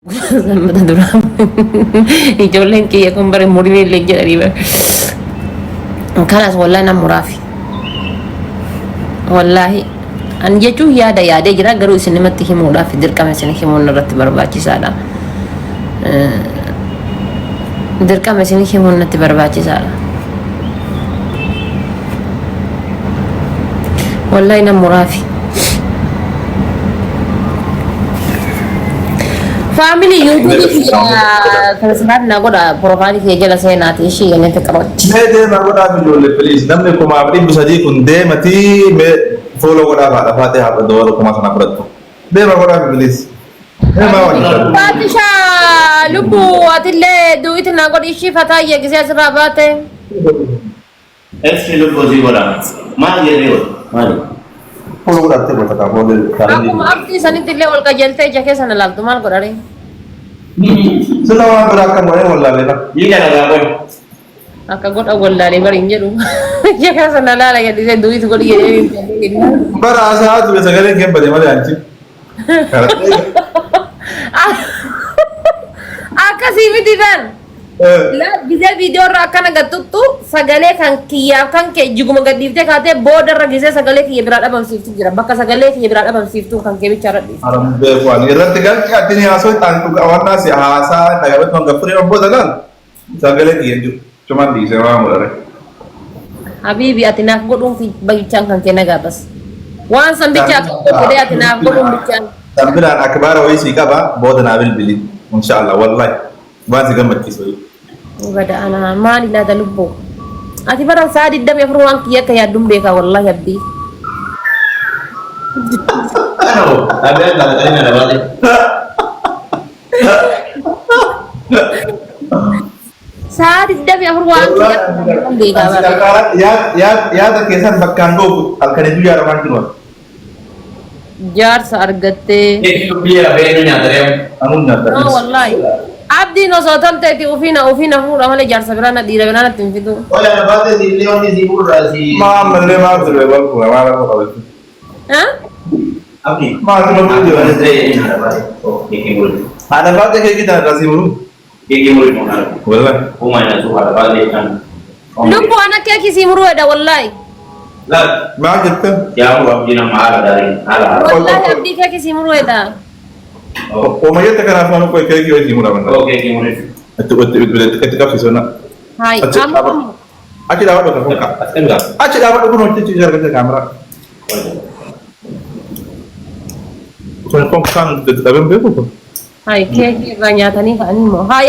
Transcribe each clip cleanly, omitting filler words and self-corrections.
Mata duraa ijoolleen kiyya kun bare murii illee jedhanii bare. Kanas wallahi nan muraafi. Wallaahi ani jechuun yaada yaadee jira garuu isin namatti himuudhaaf dirqama isin himuun irratti barbaachisaadha. Dirqama isin himuun natti barbaachisaadha. Wallahi nan muraafi. Faamilii yuutuubii kiyya sabiskiraayib naa godha porofaayilii kiyya jala seenaati ishii yennee fiqirochi. Mee deema godhaaf ijoollee please namni 3,300 kun deematii mee follow godhaaf haadha faatee haadha dawala kumaa sana fudhattu. Deema godhaaf please. Deema wajjin. Faatisha lubbu atillee du'iti naa godhi ishii fataa gisee asirraa baate. Eski lubbuu sii godha. Maal jedhee godha? Maali? Follow godhattee goota kaa follow challenge. Akkuma abdii sanitti illee ol qajeeltee ija keessa na laaltu maal godha ree? Sila waan biraa akka godhee wallaalee na. Ni dalagaa godhi. Akka godha wallaalee bari hin jedhu. Ija keessa na laala jedhee du'iti godhi jedhee. Bara haasaa ture sagaleen kee bade malee anchi. Akkasii miti bar. Laa gisee viidiyoo irra akkana gattuttu sagalee kan kiyyaaf kan kee jiguma gadhiiftee kaatee booda irra gisee sagalee kiyya biraa dhabamsiiftu jira. Bakka sagalee kiyya biraa dhabamsiiftu kan kee bicha irra dhiiftu. Haram beeku ani irratti galchi ati ni haasoo ta'an dhugaa waan naasi haasaa dhagabatti hanga furii obbo Zalaal sagalee kiyya jiru. Cumaan dhiisee waan godhare. Habiibi ati naaf godhuun fi bichaan kan kee nagaa bas. Waan san bichaa tokko godhee ati naaf godhuun bichaan. Kan biraan akbaara wayii sii qaba booda naa bilbili inshallah wallahi waan si gammachiisu wayii. Bada ana maali laata lubbuu. Ati bara sa'a 24 waan kiyya akka yaadduun beekaa wallahi abdii. Kana hoo? Dhaabbileen laalatanii na dabaate. Sa'a 24 waan kiyya akka yaadduun beekaa Ani bara. qarqara yaada keessan bakkaan ga'u halkanii guyyaa lamaan jiru. Jaarsa argattee. Biyya beenu nyaata deemu. Anuun nyaata. No wallahi. Abdiin osoo tolteeti ufiina ufiina fuudha malee jaarsa biraa na dhiira biraa natti hin fidu. Ola na baate si illee wanni si gurra si. Maa ammallee maal ture wal fuudha maal akka qabatu. Ha? Abdi. Maal ture wal fuudha. Haadha baate. Keekii muri. Haadha baate keekii tana irraa sii muru. Keekii muri kun haadha. Wallahi. Uumaa nyaatu haadha baate kan. Lubbu ana keekii sii muruu hedha wallahi. Laal. Maal jette? Yaa muru abdii nama haala gaarii haala haala. Wallahi abdii keekii sii muruu hedha. Ooma jette kanaaf waan qoy keekii wayii sii mura manna. Oo keekii muri. Itti itti itti itti qabsiisoo na. Hai Achi amma dhaabadhu. Achi dhaabadhu kan kun. As kengaa. Achi dhaabadhu kun hojjechuu jira argate kaameraa. Kun kun kan dadhabeen beeku kun. Hai keekii irraa nyaatanii ka'anii immoo. Hai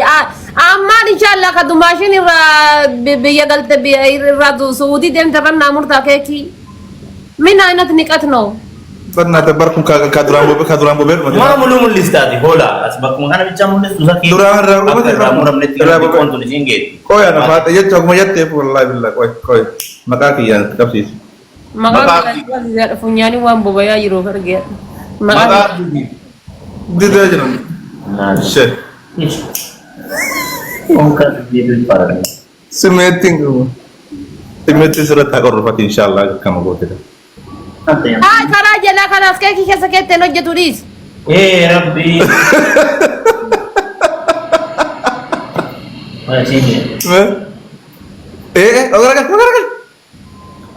ammaan inshallah ka dumaashin irraa biyya galte biyya irraa Suudii deemte irra naa murtaa keekii. Min aynat niqat no. Barnaata bar kun ka duraan bobee ka duraan bobee dhumate. Maa muluu mul'istaati hoola as bakkuma kana bichaa mul'istu sakii. Duraan irraa Akka dhumate irraa muramnetti irraa namni bobee. qoontu isiin geetti. Qoy ana faata jecha akkuma jetteef wallahi billah qoy qoy maqaa kiyyaan itti qabsiisi. Maqaan Maqaa kiyyaa funyaanii waan bobayaa jiruuf argee. Maqaan maqaa didee jiran. Shee simeettiin qabu. Simeettiin sirratti haa qorrufati inshallah akkama gootedha. Haa karaa jalaa kanaas keekii keessa keetteen hojjetu dhiis. Ee rabbi. Ee ee ogara gal ogara gal.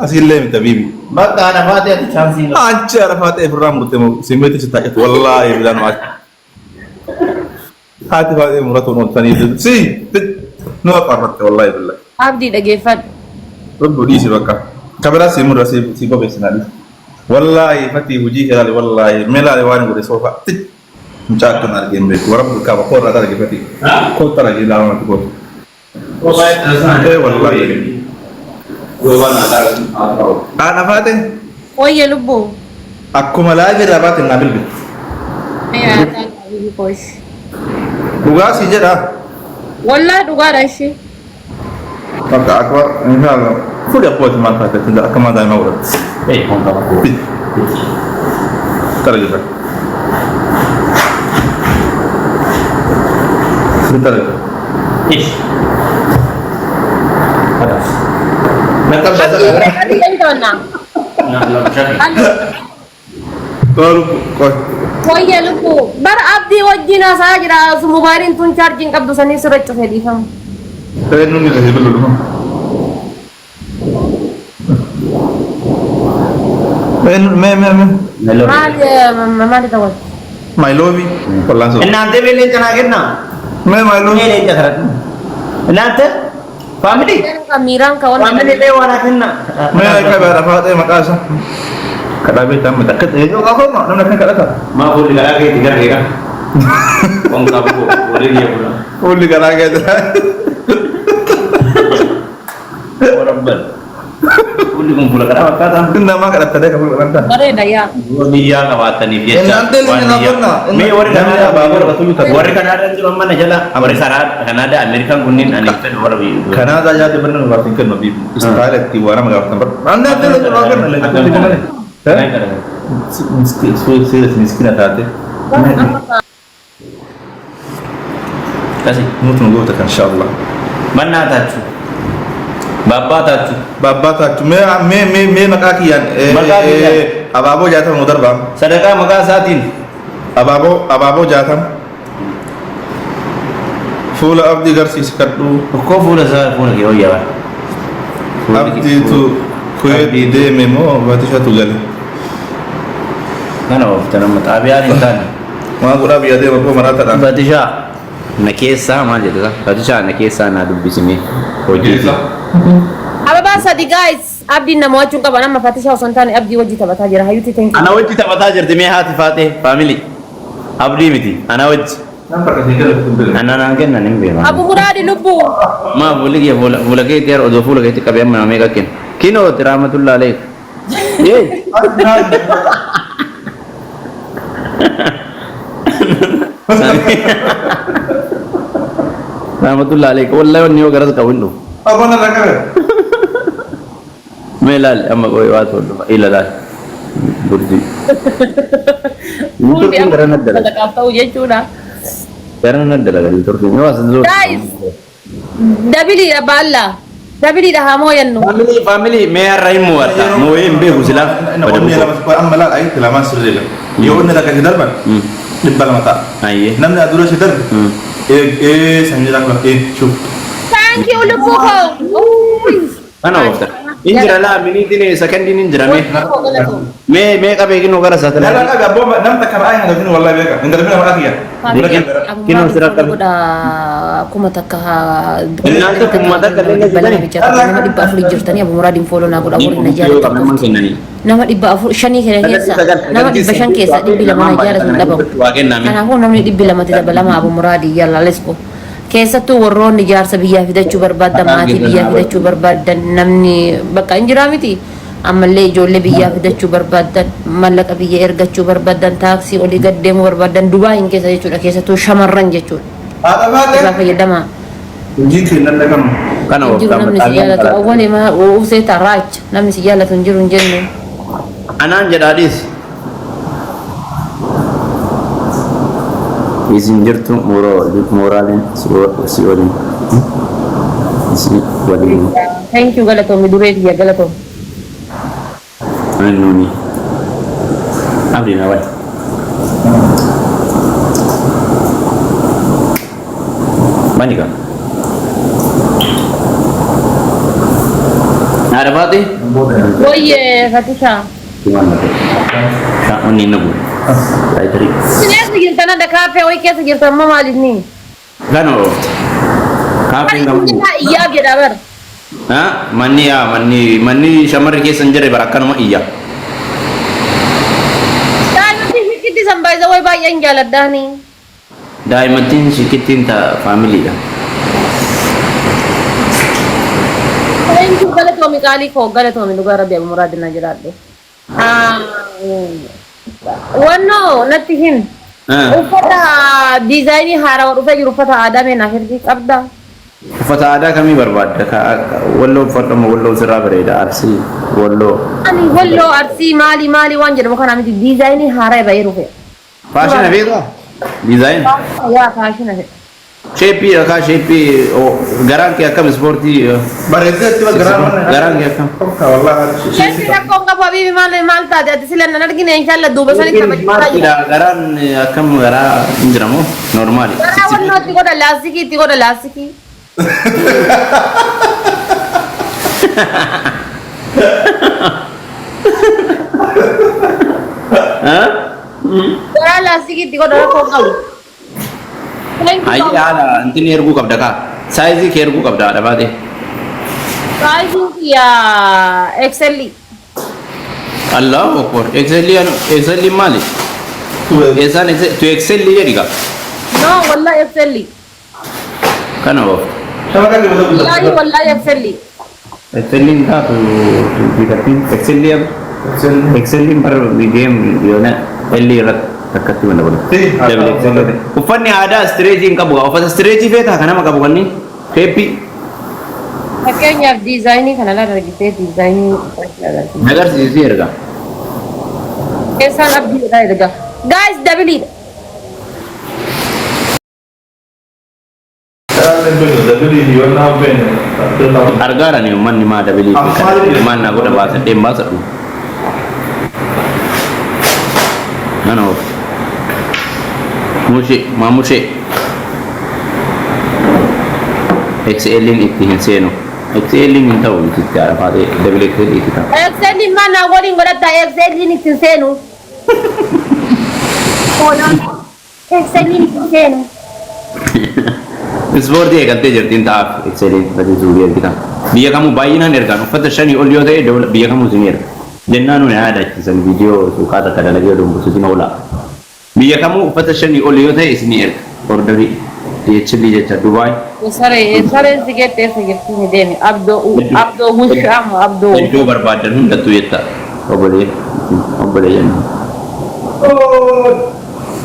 Asiillee miti habiibi. Bakka haadha faatee ati chaansii hin qabdu. Anchi haadha faatee ofirraa murte moo simeetti si taa'etu wallaahi bilaan maal. Haati faatee muratuun ooltanii si nu aqarratte wallaahi billahi. Abdii dhageeffadhu. Lubbu dhiisi bakka. Kabiraa si murra si si qobeessinaa dhiisi. Wallaahi fatii hojii kee laali wallaahi mee laali waan godhe soofaa. Mucaa akkana argee hin beeku. Warra kaaba koo irraa darge fatii. Koo tarage ilaalaa natti kootu. Ee wallaahi. Haadha faatee Wayye lubbuu. akkuma laayivii irraa baate naa bilbili. Dhugaa si jedha. Wallahi dhugaadha ishee. Bakka akka inshallah. Fuudhi abbooti maal taate akka maal daa'ima godhatte. Tara jirra. Tara jirra. Qoy. Wayya lubbu bara abdii wajjin haasa'aa jira mobaayiliin tun chaarjiin qabdu sanii sirra cufee dhiifama. Eenyuun ni kasee bilbilu dhufa. Eenyu mee mee mee. Maali maali ta'u? My love. Wallaan sun. እናንተ mee leenca naa kennaa. Mee my love. Mee leenca kadhadhu. እናንተ family. Miiraan ka waan Family mee waa naa kennaa. Mee akka baadha faaxee maqaa isaa. Kadhaa beektaa amma akka ta'e yoo qabu namni akka kadhata. Maa fuulli garaa keetti gara keeqa. Qonqaa bu'u fuulli kiyya fuula. Fuulli garaa keetti. Warabban. Fuulli kun fuula karaa fakkaata. Namaa kadhattanii akka fuula kadhatan. Bareeda yaa. Niyyaa qabaataniif jecha. Innaan teelli waan ni niyyaa- naafonna. Mee warri Namni Kanaadaa abaaboo irra tuyyuu ta'a. warri Kanaadaa jiru amma na jala warri Kanaadaa Ameerikaan kunniin ani fedhu warra biyya. Kanaadaa yaada birna nuuf hin kennu biif. Istaayila ittiin waa nama gaafatan bara. Annaan teelli nuuf kennu. Seera miskina taate. Kasi. Nutu nu goota kan inshallah. Mannaa taachuu. Baabbaa taachuu. Baabbaa taachuu mee mee mee mee maqaa kiyyaan Maqaa kiyyaan. Abaaboo 60 nu darbaa. Sadaqaa maqaa isaatiin. Abaaboo 60. Fuula abdii garsiisi kadhuu. Tokkoo fuula isaa fuula kee wayyaa. Abdiitu Kuweet deeme moo Batishatu gale? Kana ooftan amma xaabiyaan hin taane. Maa godhaa biyya deema koo maraataadha. Batishaa na keessaa maal jedhata? Batishaa na keessaa naa dubbisimee hojii. Ababaa sadi guys abdiin nama wachuun qaba nama fatishaa osoo hin taane abdii wajji taphataa jira hayyuutti thank you. Ana wajji taphataa jirti mee haati faatee family. Abdii miti ana wajji. Nan bakka ishee galu hin beeku. Ana naan kennan hin beeku. Abu Muraadi lubbuu. Maa fuulli kee fuula fuula keetti yeroo odoo fuula keetti qabee amma nama meeqa kenna. Kinoo rahmatullahi alayk. Yee. Rahmatullahi alayk. Wallahi wanni yoo garas qabu hin dhufu. Abboon irra qabe. Mee laali amma qoy waa tollu ila laali. Burjii. Fuulli Turkiin gara amma na dalaga. sadaqaaf ta'u jechuudha. Gara na dalaga turkiin. Yoo as zuur. Guys dabiliidha baalla dabiliidha haa mooyannu. Family family mee har'a hin mo'atta. Moo'ee hin beeku silaa. Onnee lama amma laal ayitti lamaan sirriidha. Yoo onnee takka si darban 200 ta'a. Ayyee. Namni adura si darbe ee sanyii laa ee shuf. Thank you lubbuu koo. Kana oofta. Injira laa miniitiin sekondiin injira mee. Mee mee qabee kinoo gara isaatti Lala laali. qabe abboo nam takka ma'aa hin darbin wallahi beeka. Hin darbin maqaa kiyya. Kinoo sira qabe. Kuma takka haa Innaan kuma takka illee 200 bicha nama 400 jirtanii Abu Muraadiin follow naa godha warri na jaalatan qofti. Nama 405 kana keessa nama 500 keessa 200 na jaalatu hin dhabamu. Waa kenname. Kanaafuu namni 200tti dabalama Abu Muraadii yalla let's go. Keessattuu warroonni jaarsa biyyaa fidachuu barbaaddan maatii biyyaa fidachuu barbaaddan namni bakka hin jiraa miti. Ammallee ijoollee biyyaa fidachuu barbaaddan mallaqa biyya ergachuu barbaaddan taaksii olii gad deemuu barbaaddan Dubaayin keessa jechuudha keessattuu shamarran jechuudha. Haadha Irraa baatee. fayyadamaa. Hojiin keenya dhaqamu. Kana Hin jiru oofta namni si jaalatu awwalee maa uffee tarraacha namni si jaalatu hin jiru hin jennu. Anaan jedhaadhis. Isin jirtu mooraaleen si waliin. Si waliin. Thank you galatoomi duree tiyya galatoomi. Nuuni. Abdi na wayi. Bani ka? Haadha faati? Wayyee Fatishaa. Onni inni guure. Laayitarii. Isin eessa jirtan adda kaaffee wayii keessa jirtan moo maaliif ni? Kana oofte. Kaaffeen Kan qabu. isin iyyaaf jedha bar. Ha? Manni yaa manni manni shamarri keessa hin jirre bara akkanuma iyya. Daa'imatti shikitti san baay'isa wayi baay'een jaaladhaani. Daa'imattiin shikittiin ta faamiliidha. Thank you galatoomi qaalii koo galatoomi dhugaa rabbi Abu Muraad na jiraadhu. Wannoo natti him. Uffata diizaayinii haarawaa dhufee jiru uffata aadaa mee naaf ergii qabda. Uffata aadaa kamii barbaadda? Walloo uffadhamu walloo sirraa bareeda. Arsii walloo. Ani walloo arsii maali maali waan jedhamu kana miti diizaayinii haaraa bahee dhufe. Faashina beekaa? Diizaayin. Yaa faashina fedha. Shape rakaa shape garaan kee akkam ispoortii Bareeddee garaan garaan kee akkam? Wallahi. Shape rakkoon qabu habiibi, maal maal taate ati sila nan argine inshallah duuba sanitti taphachaa jira. Ispoortiidha garaan akkam garaa hin jiramoo normal. Garaa wannoo itti godha, laastikii itti godha, laastikii. Garaa laastikii itti godha, rakkoon qabu. Thank you. Ayi haala intini erguu qabda kaa. Size kee erguu qabda haadha baate. Sizeiin kiyya XL. Allahu akbar. XL XL maali? Eessaan tu XL jedhi kaa. No, wallahi XL. Kana oofta. Wallahi wallahi XL. XL hin taatu bitattiin XL XL bar medium yoona L irratti akkatti mana godha. Double XL. Uffanni aadaa stretch hin qabu. Uffata stretch feetaa kan nama qabu kanneen shape. Fakkeenyaaf design kana laala argitee design Agarsiisii erga. Keessaan abdiidha erga. Guys, doubleiidha. Argaarani uummanni maa double maal naa godha baasadhee hin baasadhu. Mana oofta. Mushee maamushee. XL'n itti hin seenu. XL'n hin ta'u itti haadha double XL itti ta'a. XL maal naa waliin godhatta, XL ittiin seenu. XL ittiin seenu. Ispoortii eegaltee jirtiin ta'aaf XL'n badii suurii ergita. Biyya kamuu baay'inaan ergaan uffata 5 ol yoo ta'e biyya kamuu isin erga. Jennaan nuyi yaadachiisan viidiyoo suuqaa takka dalagee dumbusisin oola. Biyya kamuu uffata 5 ol yoo ta'e isinii erga. Order DHL jecha Dubaay. Saree sareen si geette eessa jirti ni deemi. Abdoo abdoo wushaama abdoo. Iddoo barbaadan hundattuu jetta. Obbolee obbolee jenna.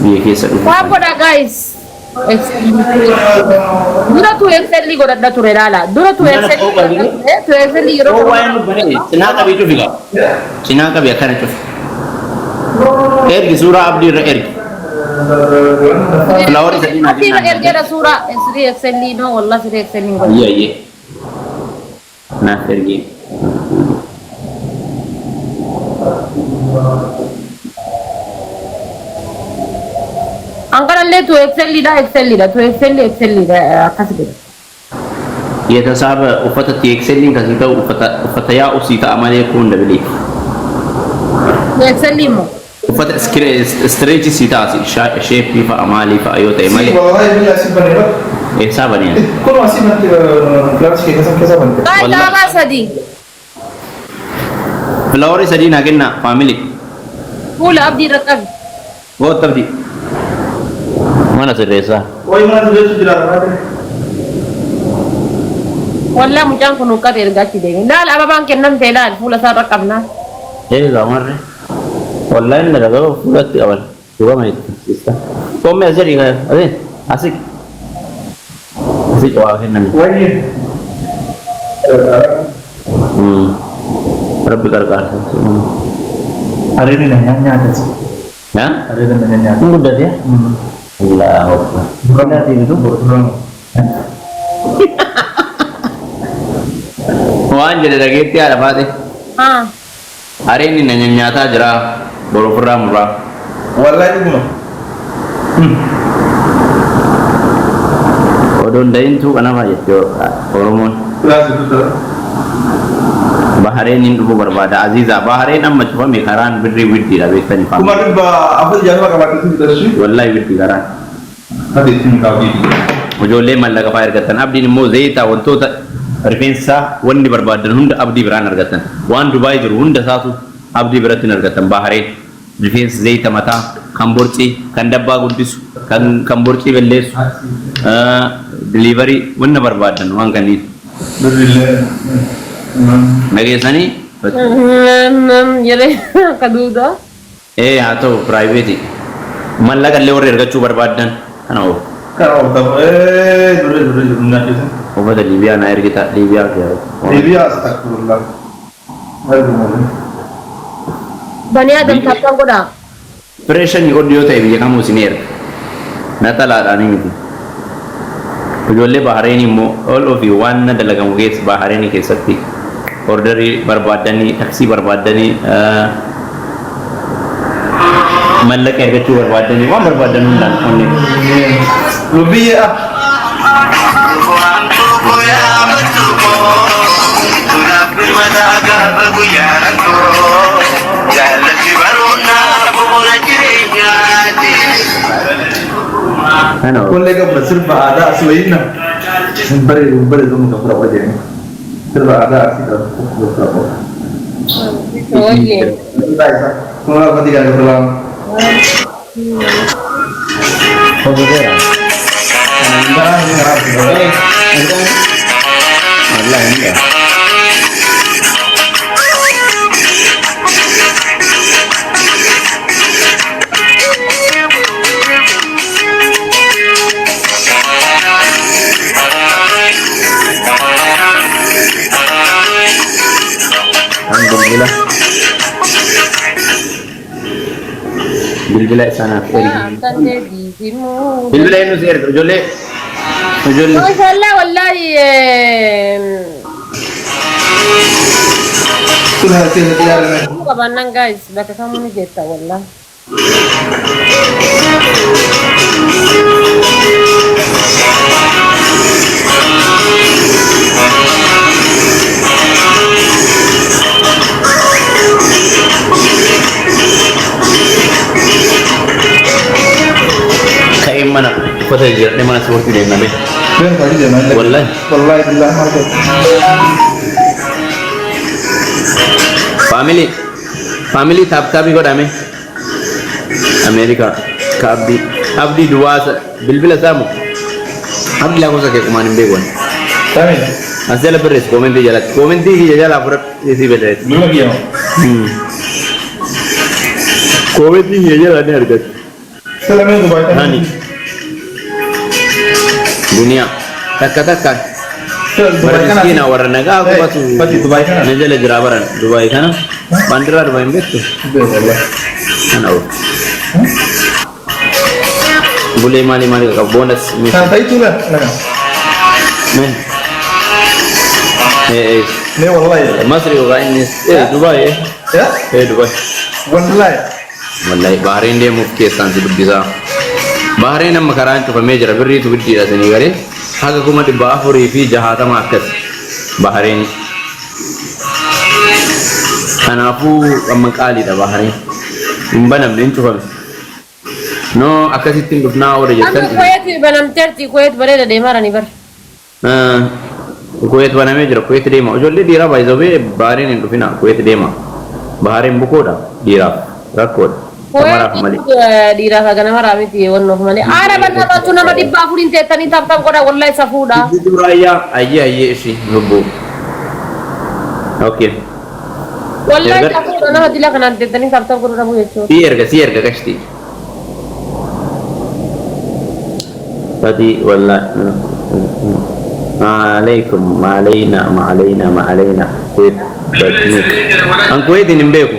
Biyya keessa dhufu. Waan godha guys. Dura tu XL godhadha ture laala. Dura tu XL godhadha ture. Tu XL yeroo Cinaa qabii cufi qaba. Cinaa qabii akkana cufi. Ergi suuraa abdii irra ergi. Flower sadii naa Abdii irra ergeera suuraa 3 XL, no, wallah 3 XL hin godhu. Ayyee ayyee. Naaf ergi. An kanallee tu XL dha, XL dha, tu XL XL dha akkas godha. የተሳበ uffata XL kasii ta'u uffata uffata yaa'u sii ta'a malee kun double. XL immoo. Uffata stretch sii ta'a, shape fa'a maalii fa'a yoo ta'e malee. Wallahi biyya asii baneera. Eessaa banee? Kun asii banti kilaasii keessa keessa bante. Guys, Wallah. ababaa sadii. Flower sadii naa kenna family. Fuula abdii irra qabi. Goota abdii. Mana sirreessaa. Wayi mana sirreessu jira. Wallah mucaan kun huqqate erga achi deeme. Laal ababaan kennamte laal fuula isaa irra qabnaa. Eegaa marre. Wallahi inni dhagaa fuulatti qaban. Dhugama itti. Qomme as jedhi asii asii. Asii waa kenname. Wayi. Rabbi qarqaarsa. Areedni na nyaatati. Ha? Areedni na nyaata. Kun guddate? Allahu Akbar. Duraan itu duraan. Waan jedhe dhageetti haadha baate. Haa. Areenni na nyaataa jira. Boru ofirraa muraa. Wallahi dhuguma. Odoon dayintuu kanaafaa jette Oromoon. Kilaasii tuttara. Bahareen hin dhufuu barbaada. Aziizaa Bahareen amma cufame karaan birrii widdiidha beektanii faama. 460 qabaatee bitashu. Wallahi widdii karaan. Hadi ittiin kaa'uu. Ijoollee mallaqa fa'aa ergatan. Abdiin immoo zayita wantoota rifeensaa wanni barbaadan hunda abdii biraan argatan. Waan Dubaay jiru hunda isaatu abdii biratti hin argatan. Bahareen rifeensa, zayita mataa, kan borcii, kan dabbaa guddisu, kan borcii balleessu, delivery wanna barbaadan waan kanneen. Birrillee. Dhageessanii? Jedhee akka duudaa. Ee haa ta'u private. Mallaqa illee warri ergachuu barbaadan kana oofu. Kana ooftamu. Ee dure dure dure nyaachisan. Uffata Liibiyaa naa ergita Liibiyaa kee. Liibiyaa astagfirullah. Maal Banii Adam tap godhaa. Fireeshanii ol yoo ta'e biyya kamuu isin erga. Naxalaadhaan miti. Ijoollee Bahareen immoo all of you waan na dalagamu keessa Bahareenii keessatti orderii barbaaddanii, taksii barbaaddanii, mallaqa ergachuu barbaaddanii, waan barbaaddan hundaan onnee. Lubbiyyee ah. Ano. Kullee qabna sirba aadaa asii wayinna. Hin bareedu, hin bareedu, muka fura wajjin. Sirba aadaa asii qabu fura qabu. Wajjin. Kuma pati kan berlalu. Hojjeteera. Wallahi hin dha. An bilbila. Bilbila isaanaaf ergi. Bilbila eenyu si erga ijoollee? Ijoollee. Mashallah, wallahi. Sudah keessa xiyyaara. Qabaannaan guys, bakka kamuu ni jetta wallahi. Ka'een mana uffata jijjiiradhee mana ispoortii deemna bee. Ben tadi dia main. Wallahi. Wallahi billah maal ta'e. Family. Family tap tapii godhame. Ameerikaa. Ka Abdii. Abdii duwwaa bilbila saamu. Abdii lakkoofsa kee qumaan hin beeku. Tami. As jala barreessi koomentii jalatti. Koomentii kiyya jalaa fudhadhu isii barreessi. Bilbila kiyya. Koomentii kiyya jalaa ni argatti. Salamee Dubaay kan. Hani. Duniyaa. Takka takka. Bara miskiina warra nagaa qofatu Fati Dubaay kana. na jala jira baran Dubaay kana. Baandiraa Dubaay hin beektu? Wallahi. Kana oolu. Bulee maali maali qabu bonus. Kan ta'i tuula laga. Men. Eh eh. Ne wallahi. Masri yookaan innis eh Dubaay eh. Ya? Eh Dubaay. Wallahi. Wallahi Bahareen deemuuf keessaan si dubbisaa. Bahareen amma karaan cufamee jira, birriitu guddiidha isinii galee haga 460,000 akkas Bahareen. Kanaafuu amma qaaliidha Bahareen. Hin banamne, hin cufame. No akkasitti hin dhufnaa warra Amma jettan. Kuweet banamteerti, Kuweet bareeda deemaarani bar. Kuweet banamee jira, Kuweet deema. Ijoollee dhiiraa baay'isoo Bahareen hin dhufina, Kuweet deema. Bahareen bukoodha dhiiraaf rakkoodha. Shamaraaf malee. Kuweet dhiiraaf haga nama raamiti wannoof malee. Aara bannaatu nama 400 teettanii tap tap godha, wallahi safuudha. Jijjiiruu raayyaa ayyee ayyee ishii lubbuu. Okay. Wallahi Erga- safuudha, nama dila kanaan teettanii tap tap godhu dhabuu jechuudha. Si erga, si erga qashti. Fati wallahi. Ma alaikum ma alaina ma alaina ma alaina Kuwait batnik. An Kuwaitiin hin beeku.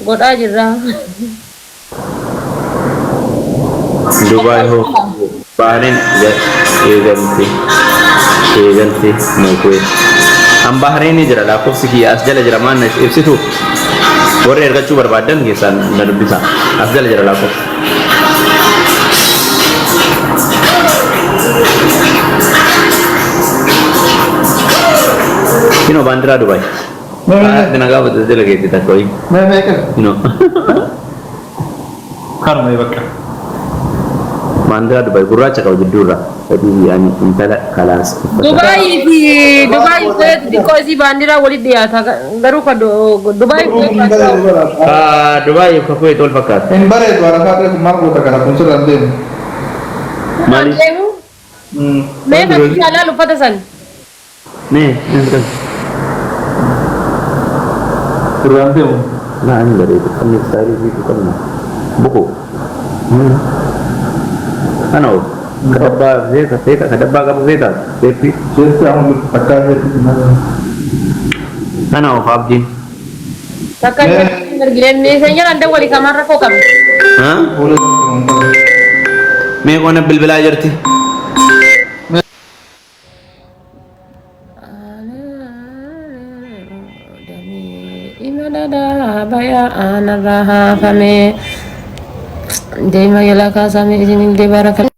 Godhaa jirra. Dubaay hoo Bahrain eegalte eegalte moo Kuwait? An Bahrain jira, lakkoofsi kiyya as jala jira, maan na ibsitu, warri ergachuu barbaadan keessaan na dubbisa, as jala jira lakkoofsi. Kino baandiraa Dubaay. Mee Na gaafate jala keetti takka wayii. mee mee kan. Kino Kanuma bakka. Baandiraa Dubaay gurraacha qaba jidduurra. Sadii yaani intala kalaas uffata. Dubaayii fi Dubaayii Kuweet xiqqoo isii baandiraa walitti dhiyaata, garuu ka Dubaayii Kuweet baandiraa. Ka Dubaay ka Kuwait wal fakkaata. Hin bareedu, arafaa ta'e maal goota kana kun sirraan deemu. Maali? Deemu? Mee fakkii alaal uffata san. Mee mee. Sirraan deemu. Naa hin bareedu. Inni istaayilii fiitu qabna. Buku. Kana oo. Ka dabbaa feeta feeta ka dabbaa qabu feeta seeppi. Jeesti amma takkaa jeesti. Kana oo abdiin. Takka hin argine meeshaan jalaan dawwali kamaan rakkoo qabdi. Ha? Mee qonna bilbilaa jirti. bayaa aanarraa haafame. Deema yalaa kaasame isinillee barakallaa.